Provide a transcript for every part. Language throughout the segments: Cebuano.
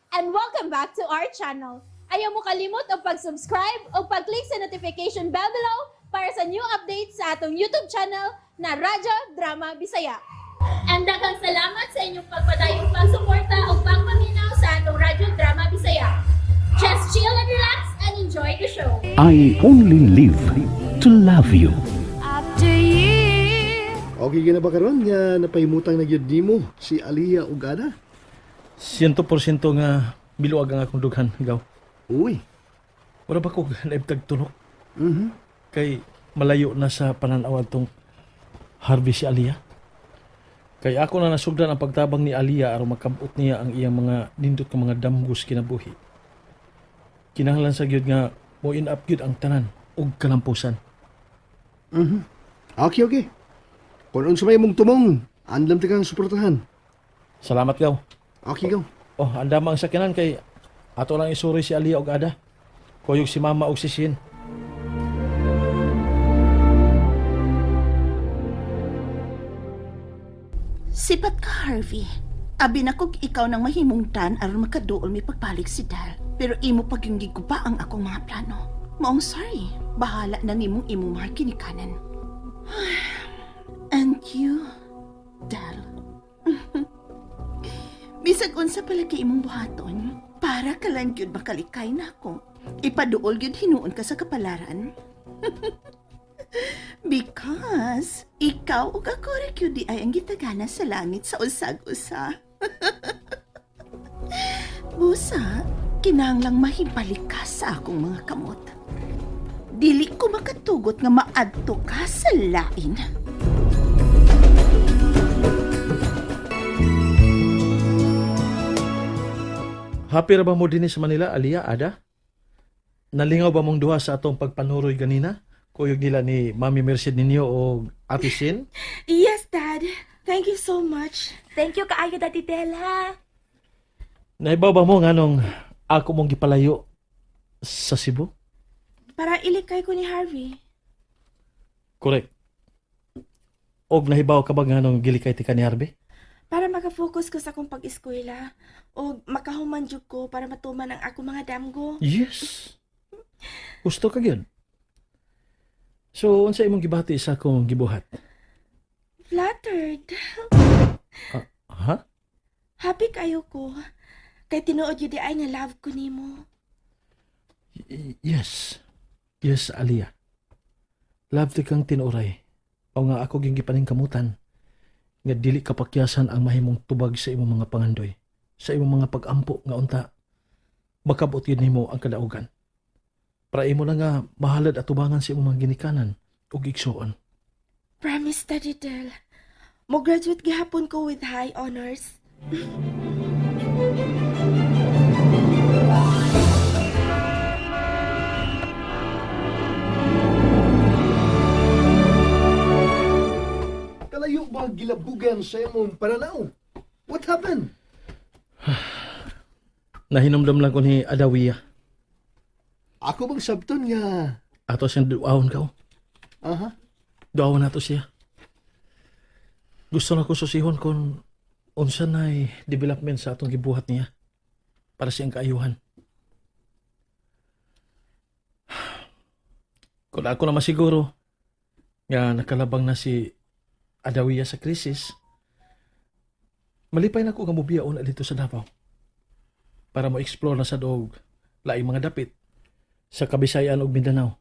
And welcome back to our channel. Ayaw mo kalimot og pag-subscribe o pag-click sa notification bell below para sa new updates sa atong YouTube channel na Radyo Drama Bisaya. And daghang salamat sa inyong pagpadayong pagsuporta o pagpaminaw sa atong Radyo Drama Bisaya. Just chill and relax and enjoy the show. I only live to love you. After years. Okay gina ba karon nga napahimutang na gyud nimo si Aliyah ug Ana? 100% nga biluag ang akong dughan, gaw. Uy. Wala ba ko naibtag tunok? Kay malayo na sa pananaw atong Harvey si Aliyah. Kay ako na nasugdan ang pagtabang ni Aliyah aron makabot niya ang iyang mga nindot nga mga damgos kinabuhi. Kinahanglan sa gyud nga mo in up gyud ang tanan ug kalampusan. Okay, okay. Kung unsa may imong tumong, andam ti kang suportahan. Salamat, gaw. Okay, gaw. Oh, andama ang sakyanan kay ato lang isuri si Aliyah og Ada. Kuyog si Mama og si Shin. Sipat ka, Harvey. Abi na kog ikaw nang mahimungtan aron makaduol mi pagbalik si Dal. Pero imo pag yung giguba ang akong mga plano. Maong sorry. Bahala na nimong imong mga ginikanan. And you, Dal. Bisag unsa pala kay imong buhaton, para ka lang gyud makalikay na ako. Ipaduol gyud hinuon ka sa kapalaran. Because ikaw ug ako ra gyud di ay ang gitagana sa langit sa usag-usa. Busa, kinahanglang mahibalik ka sa akong mga kamot. Dili ko makatugot nga maadto ka sa lain. Happy ra ba mo dinhi sa Manila, Aliyah, Ada? Nalingaw ba mong duha sa atong pagpanuroy ganina? Kuyog nila ni Mami Merced ninyo o Ate Shin? Yes, Dad. Thank you so much. Thank you kaayo, Daddy Del, ha? Naibaw ba mo nganong ako mong gipalayo sa Cebu? Para ilikay ko ni Harvey. Correct. Og nahibaw ka ba nganong gilikay ti ka ni Harvey? Para makafocus ko sa akong pag-eskwela. O makahuman jud ko para matuman ang akong mga damgo. Yes. Gusto ka gyud. So, unsa imong gibati sa akong gibuhat? Flattered. Ha? Happy kayo ko. Kay tinuod yun di ay nga love ko nimo. Yes. Yes, Aliyah. Love ti kang tinuray. O nga ako ging gipaningkamutan nga dili kapakyasan ang mahimong tubag sa imong mga pangandoy, sa imong mga pag-ampo nga unta makabot yun nimo ang kadaugan. Para imo na nga mahalad at tubangan sa imong mga ginikanan ug igsuon. Promise, Daddy Del. Mo graduate gihapon ko with high honors. Kalayo ba gilabugan sa imong pananaw? What happened? Nahinumdum lang ko ni Adawiya. Ako bang sabton nga? Ato siyang duawon ka. Aha. Duawon nato siya. Gusto na ko susihon kung unsa na'y development sa atong gibuhat niya para siyang kaayuhan. Kung ako na masiguro nga nakalabang na si Adawiya sa krisis, malipay na ko nga mobiyaon na dito sa Davao para mo-explore na sa og laing mga dapit sa Kabisayan ug Mindanao.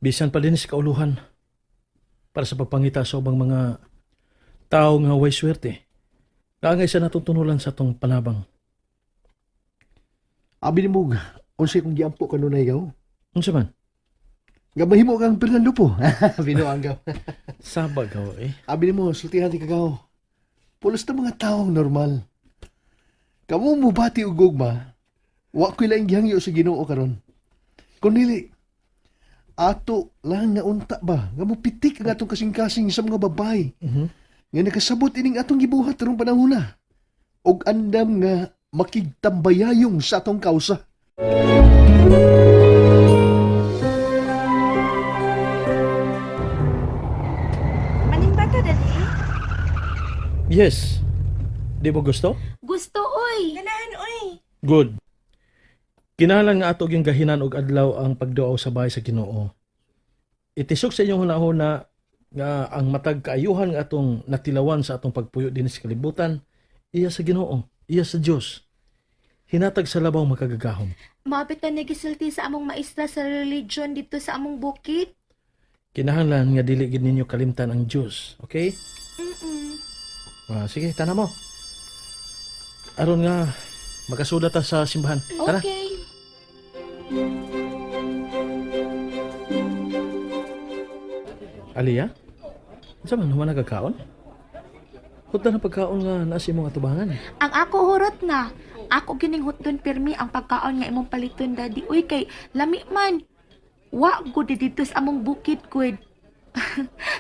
Bisan pa din sa kauluhan para sa pagpangita sa ubang mga tao nga way swerte. Kaangay sa natong tunulan sa atong panabang. Abi nimo unsay kong giampo kanunay gaw? Unsa man? Nga mahimo kang Fernando po. Binuang gaw. Sabag gaw eh. Abi nimo sultihan ti kagaw. Pulos na mga taong normal. Kamo mo bati og gugma, wa ko'y laing gihangyo sa Ginoo karon. Kun dili, ato lang nga unta ba nga mopitik ang atong kasing-kasing sa mga babae nga nakasabot ining atong gibuhat karong panahona og andam nga makigtambayayong sa atong kausa. Manimba ka, Daddy? Yes. Di mo gusto? Gusto, oy. Ganahan, oy. Good. Kinahanglan nga ato gyung gahinan og adlaw ang pagduaw sa bahay sa Ginoo. Itisok sa inyong hunahuna nga ang matag kaayuhan nga atong natilawan sa atong pagpuyo dinhi sa kalibutan, iya sa Ginoo, iya sa Dios. Hinatag sa labaw makagagahom. Maapit na nagisulti sa among maestra sa religion dito sa among bukid. Kinahanglan nga dili gid ninyo kalimtan ang Dios, okay? Mm. Ah, sige, tana mo. Aron nga makasuda ta sa simbahan. Tara. Okay. Aliya? Unsa man human nagakaon? Hutdan ang pagkaon nga naa sa imong atubangan. Ang ako hurot na. Ako gining hutdon pirmi ang pagkaon nga imong paliton, Daddy. Uy, kay lami man. Wa gud dito sa among bukid gud.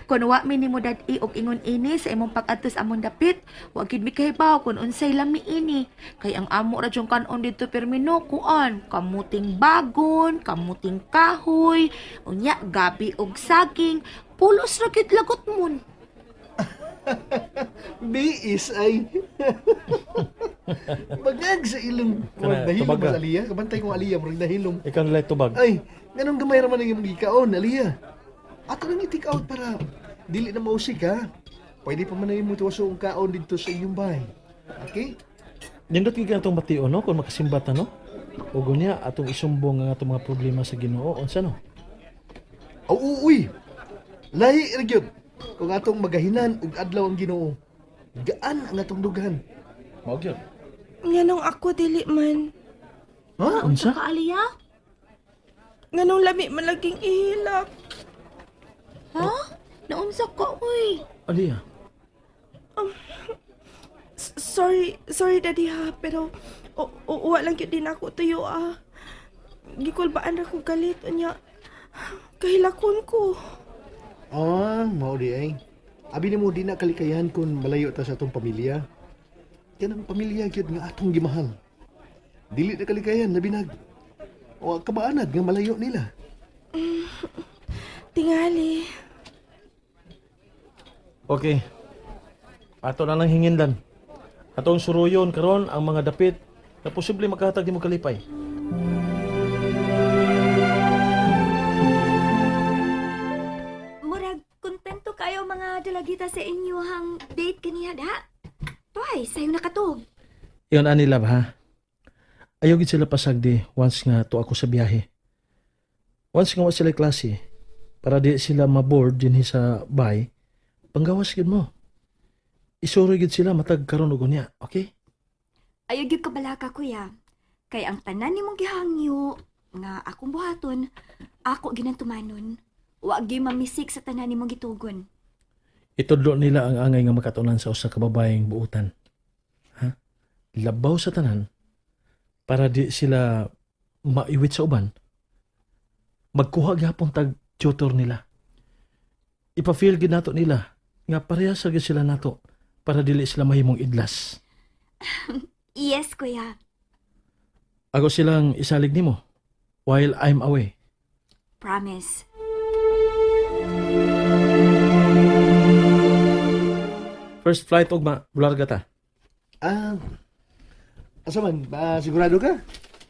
Kun wa mi nimo, Daddy, og ingon ini sa imong pag-adto sa among dapit, wa gid mi kahibaw kun unsay lami ini. Kay ang amo ra jung kan-on dito pirmi no kuan, kamuting bagon, kamuting kahoy, unya gabi og saging, pulos ra gid lagot mon. Biis ay. Bagag sa ilong. Kana, Murag nahilom tubaga. mas Aliyah. Kabantay kong Aliyah, murag nahilom. Ikaw nila tubag. Ay, ganun gamay raman ang imong gikaon, Aliyah. Ato nang i-take out para dili na mausik ha. Pwede pa man na imong tuwaso ang kaon dito sa inyong bahay. Okay? Nindot gyud atong bation no kung makasimba ta no. Ug unya atong isumbong ang atong mga problema sa Ginoo unsa no. Aw, uy! Lahi ra gyud. Kung atong magahinan ug adlaw ang Ginoo, gaan ang atong dughan. Mao gyud. Nganong ako dili man. Ha? Unsa? Ka, Aliyah? Nganong lami man laging ihilak. Ha? Naunsa ka, uy? Aliyah. Sorry, sorry, Daddy ha, pero wa lang gyud din ako tuyo ah. Gikulbaan ra ko galit unya. Kahilakon ko. Ah, mao di ay. Abi nimo di na kalikayan kung malayo ta sa atong pamilya. Kanang pamilya gyud nga atong gimahal. Dili na kalikayan labi nag o kabaanad nga malayo nila. Tingali. Okay. Ato na lang hingindan. Atong suruyon karon ang mga dapit na posible makahatag nimo kalipay. Murag kontento kayo mga dalagita sa inyuhang date kaniya da. Twice, sayo nakatug. Iyon ani love ha. Ayaw gid sila pasagdi once nga to ako sa biyahe. Once nga wa sila klase para di sila maboard dinhi sa bahay, panggawas gid mo. Isuroy gid sila matag karon og unya, okay? Ayaw gyud kabalaka, kuya. Kay ang tanan nimong gihangyo nga akong buhaton, ako ginantumanon. Wa gyud mamisik sa tanan nimong gitugon. Itudlo nila ang angay nga makatunan sa usa ka babaeng buutan. Ha? Labaw sa tanan para di sila maiwit sa uban. Magkuha gyapon tag tutor nila. Ipa-feel gid nato nila nga parehas ra gyud sila nato para dili sila mahimong idlas. Yes, kuya. Ako silang isalig nimo while I'm away. Promise. First flight ugma, bularga ta. Ah, asa man? Ah, sigurado ka?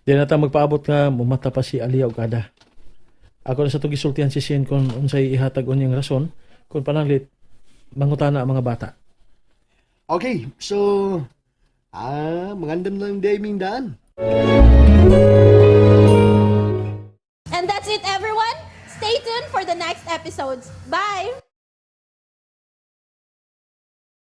Di na ta magpaabot nga mumata pa si Alia og Ada. Ako na sa itong gisultihan si Shane kung unsay ihatag unyang rason kung pananglit mangutana ang mga bata. Okay, so mangandam lang day ming daan. And that's it, everyone. Stay tuned for the next episodes. Bye!